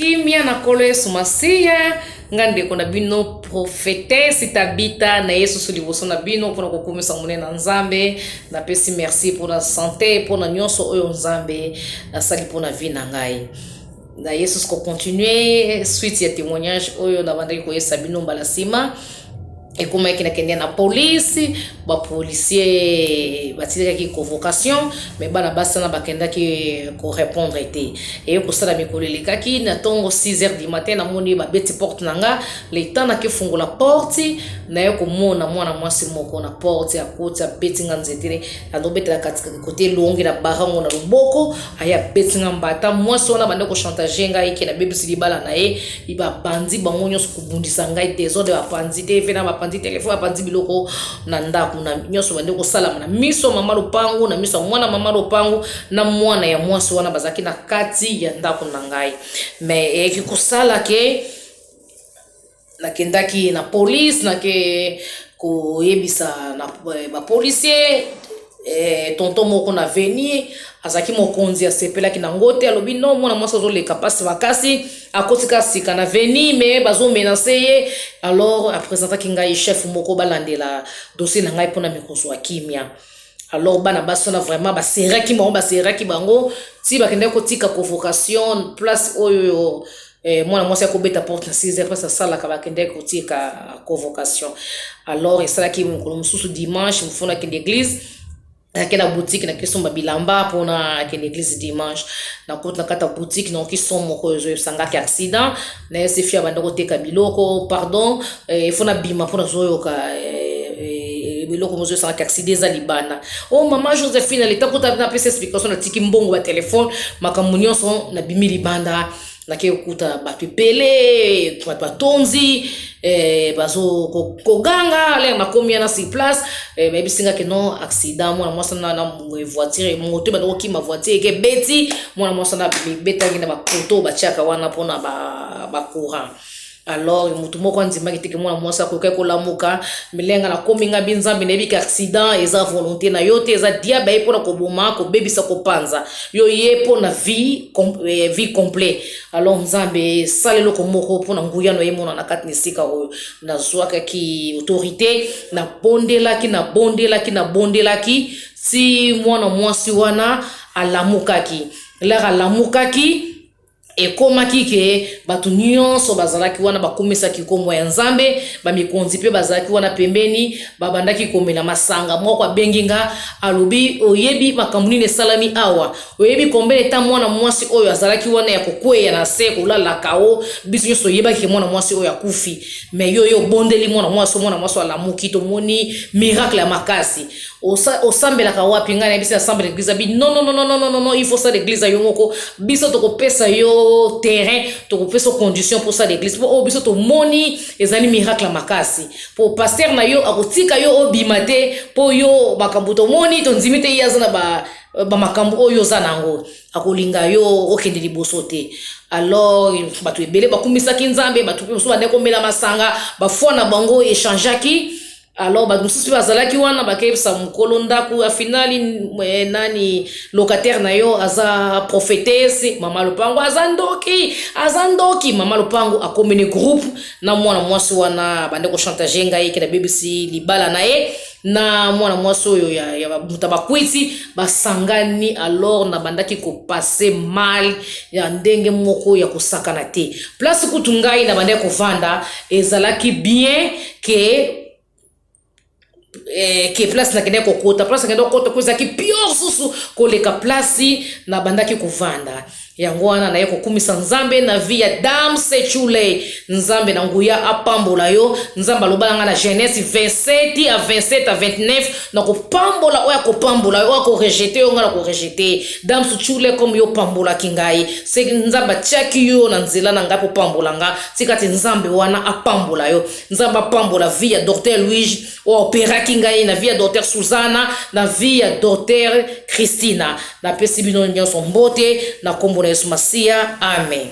Kimia na Nkolo Yesu Masiya, nga ndeko na bino prophetesse Tabita na Yesu liboso na bino mpona kokumisa monene na Nzambe. Napesi merci mpona sante, mpona nyonso oyo Nzambe asali mpona vie na ngai. Na Yesu ko continuer suite ya témoignage oyo nabandaki koyesa bino mbala nsima. Ekomaki nakende na police, bapolicier batikaki convocation, mais bana basi wana bakendaki korépondre te. Eye kosala mikolo elekaki, na ntongo 6 heures du matin, namoni babeti porte na nga. Le temps nakefungola porte, naye komona mwana mwasi moko na porte, akoti, abeti nga nzete, azobetela katika kote elongi na barango na loboko, aye abeti nga mbata. Mwasi wana bande kochantage ngai ke nabebisi libala na ye. Babandi bango nyonso kobundisa ngai, désordre, bapanzi TV na bapanzi telefone, bapanzi biloko na ndako na nyonso. Bande kosalama na miso mama lopangu, na miso ya mwana mama lopangu na mwana ya mwasi wana bazalaki na kati ya ndako na ngai. Mais eyaki kosala ke nakendaki na police, nake koyebisa na bapolicier. Tonton moko na veni azalaki mokonzi, asepelaki nango te. Alobi no, mwana mwasi azoleka mpasi makasi, akotika sika na veni, mais bazomenacer ye. Alors apresentaki ngai chef moko, balandela dossier na ngai mpona mikozwa kimia. Alors bana basi wana vraiment baseraki bango, baseraki bango ti bakendaki kotika convocation place oyo mwana mwasi akobeta porte na 6 heures, place asalaka. Bakendaki kotika convocation. Alors esalaki mokolo mosusu, dimanche, mofuna akende église. Nake na boutique, nake somba bilamba mpona akende église dimanche. Nakoti na kati ya boutique, naoki son moko oyo ezoyebisangaki accident. Nayesi fi abanda koteka biloko: "Pardon, efo nabima mpo nazoyoka biloko mozoyesangaki accident eza libanda." "O oh, mama Josephine." Aleta kuta, napesa explication, natiki mbongo, batelefone, makambo nyonso, nabimi libanda. Nake kokuta bato ebele, bato batonzi, bazo koganga. Lere nakomi wana sur place, bayebisi nga ke non, accident, mwana mwasi na voiture, moto ebanda kokima, voiture eke ebeti mwana mwasi wana, betangi na bapoto batiaka wana mpona bacourant. Alors motu moko andimaki teke mwana mwasi akoki kolamuka. Milenga nakomi nga bi Nzambe, nayebi ke accident eza volonté na yo te, eza diable aye mpona koboma, kobebisa, kopanza yo ye mpona vie complet. Alors Nzambe, esala eloko moko mpona nguya na ye mona na kati na esika oyo. Nazwakaki autorité, nabondelaki, nabondelaki, nabondelaki ti mwana mwasi wana alamukaki. Lere alamukaki, ekomaki ke bato nyonso bazalaki wana bakumisaki nkombo ya Nzambe. Bamikonzi mpe bazalaki wana pembeni, babandaki komela masanga. Moko abengi nga, alobi: "Oyebi makambo nini esalami awa? Oyebi combien eta mwana mwasi oyo azalaki wana ya kokweya na se, kolalaka o biso nyonso oyebaki ke mwana mwasi oyo akufi, mais yo obondeli mwana mwasi, mwana mwasi alamuki, tomoni miracle ya makasi. Osambelaka wapi?" Ngai nayebisi asambela église. Abi: "Non, non, non, non, non, non, non, il faut sala église yo moko. Biso tokopesa yo terrain, tokopesa condition mpo sala église, mpo oyo biso tomoni ezali miracle ya makasi, mpo pasteur na yo akotika yo obima te, mpo yo makambo tomoni, tondimi te ye aza na bamakambo oyo oza nango, akolinga yo okende liboso te." Alors bato ebele bakumisaki Nzambe, bato mpe mosusu bandeki komela masanga, bafoi na bango echangeaki. Alors bato mosusu mpe bazalaki wana, bakeyebisa mokolo ndako afinali: "Nani locataire na yo aza prophétesse, mama lopango aza ndoki, aza ndoki." Mama lopango akomini groupe na mwana mwasi wana, bande kochantage ngai ke nabebisi libala na ye na mwana mwasi oyo ya moto bakwiti, basangani. Alors nabandaki kopasser mal ya ndenge moko ya kosakana te. Place kutu ngai nabandaki kovanda ezalaki bien ke place nakendaki kokota, place nakendaki kokota ko ezalaki pire susu koleka place nabandaki kovanda. Yango wana naye kokumisa Nzambe na vie ya Dame Sechule. Nzambe na nguya apambola yo. Nzambe aloba na ngai na Genèse 27 à 27 à 29: na kopambola oyo akopambola yo, oyo akorejeter yo, ngai na korejeter. Dame Sechule, comme yo opambolaki ngai, se Nzambe atiaki yo na nzela na ngai kopambola nga, tika te Nzambe wana apambola yo. Nzambe apambola vie ya docteur Louise oyo operaki ngai, na vie ya docteur Suzana, na vie ya docteur Christina. Napesi bino nyonso mbote na nkombo na Yesu Masiya, amen.